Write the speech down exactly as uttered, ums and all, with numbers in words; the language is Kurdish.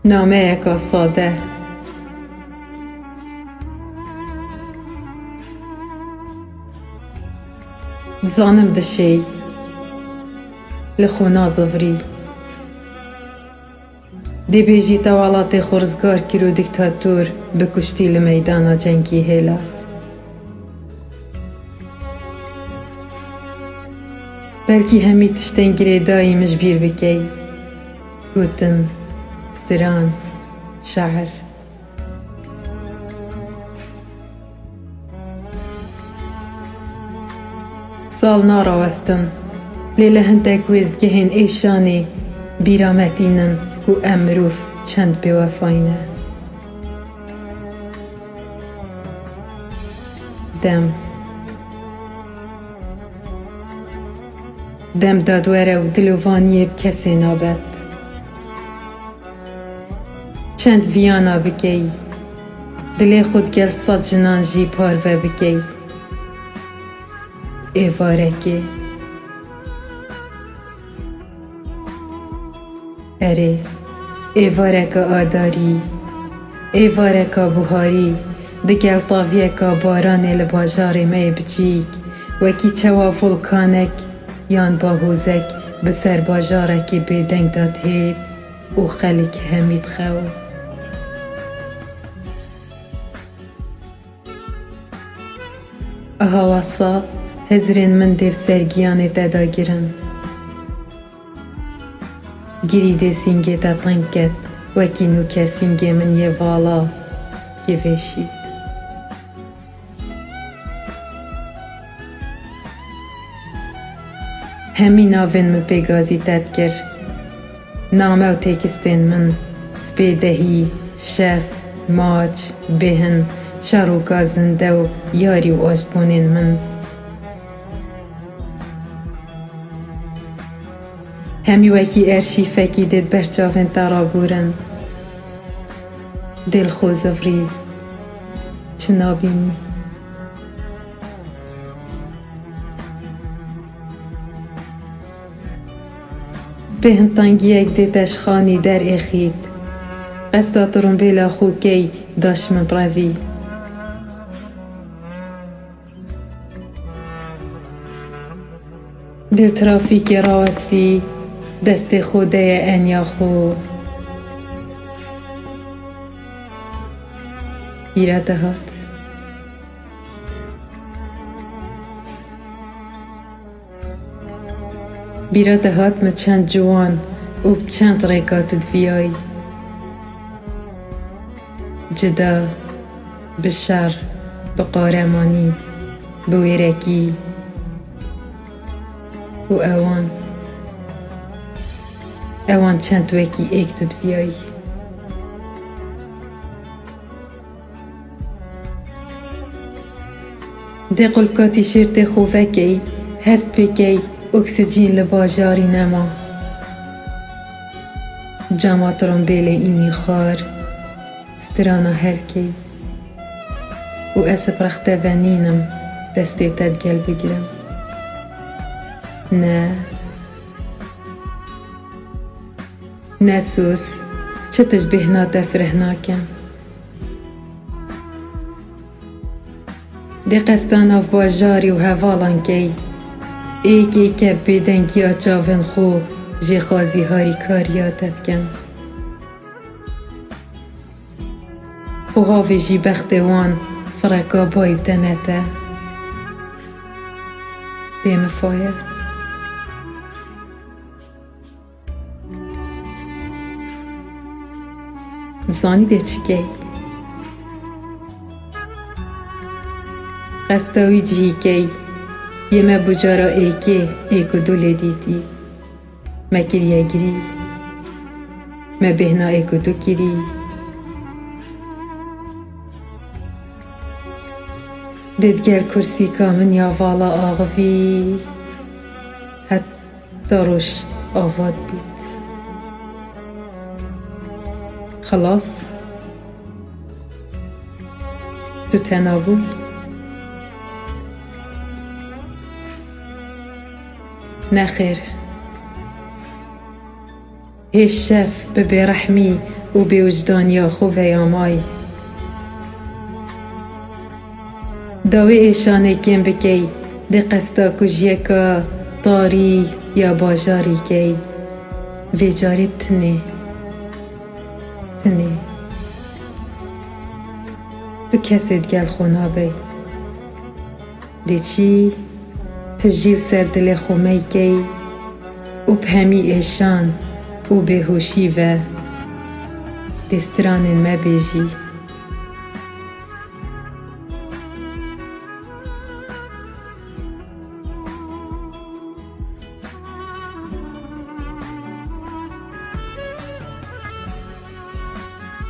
Nameyeka sade. Dizanim dişêy, li xwe nazivirî. Dê bêjî te welatê xwe rizgar kir û dîktator bi kuştî li meydana cengî hêla. Belkî hemî tiştên girêdayî min ji bîr bikey. Gotin, stiran, şe'ir. Sal narawestin, lê li hindek wêzdgehên êşanê bîra me tînin ku em mirov çend bêwefayî ne. Dem. Dem dadwere û dilovaniyê bi kesê nabet. Çend viyana bikey, dilê xwe digel sed jinan jî parve bikey. Êvarekê. Erê, êvareka adarî, êvareka buharî, digel taviyeka baranê li bajarê me yê biçîk, wekî çawa volkanek yan bahozek bi ser bajarekî bêdeng de dihêt û xelk hemî dixew. Aha wesa hizrên min dê bi ser giyanê te de girin. Girîdê sîngê te teng ket, wekî nûke sîngê min yê vala givêşît. Hemî navên min pêgazî te dikir. Name û têkistên min, spê dehî, şev, maç, bêhin, şeroka zinde û yarî û aştbûnên min. Hemî wekî erşîfekî dê di ber çavên te re bûrin. Dê li xwe zivirî, çi nabînî. Bêhintengiyek dê te ji xanî derêxît. Qesta tirumbêla xwe key daş min revî. Dê li trafîkê rawestî, destê xwe deye enya xwe. Bîra te hat. Bîra te hat min çend ciwan û bi çend rêka tu diviyayî. Cida, bi şer, bi qaremanî, bi wêrekî. Û ewan, ewan çend wekî êk tu diviyayî. Dê qulpka tîşêrtê xwe vekey, hest pê key, oksîjîn li bajarî nema. Cama tirombêlê înî xwar, strana helkey û ez bi rexte venînim destê te digel bigirim. Ne, ne soz, çi tişt bêhna te fireh nakin. Dê qesta nav bajarî û hevalan key. Êk êke bêdengiya çavên xwe jêxazî harîkariya te bikin. Xwe havê jî bextê wan fireka bayî bidene te. Bê mifa ye. Dizanî dê çi key? Qesta wî cihî key, yê me bucara êkê, êk û du lê dîtî. Me kiriye girî. Me bêhna êk û du kirî. Dê digel kursîka min ya vala axivî. Het ta roj ava dibît. Xilas? Tu tena bûyî? Nexêr. Hê şev bi bêrehmî û bêwijdaniya xwe veyamay. Dawê êşanê kêm bikey, dê qesta kujiyeka tarî ya bajarî key. Vê carê tinê. Tinê. Tu kesê digel xwe nabey. Dê çî tijî li ser dilê xwe meykey û bi hemî êşan û bêhoşî ve dê stranên me bêjî.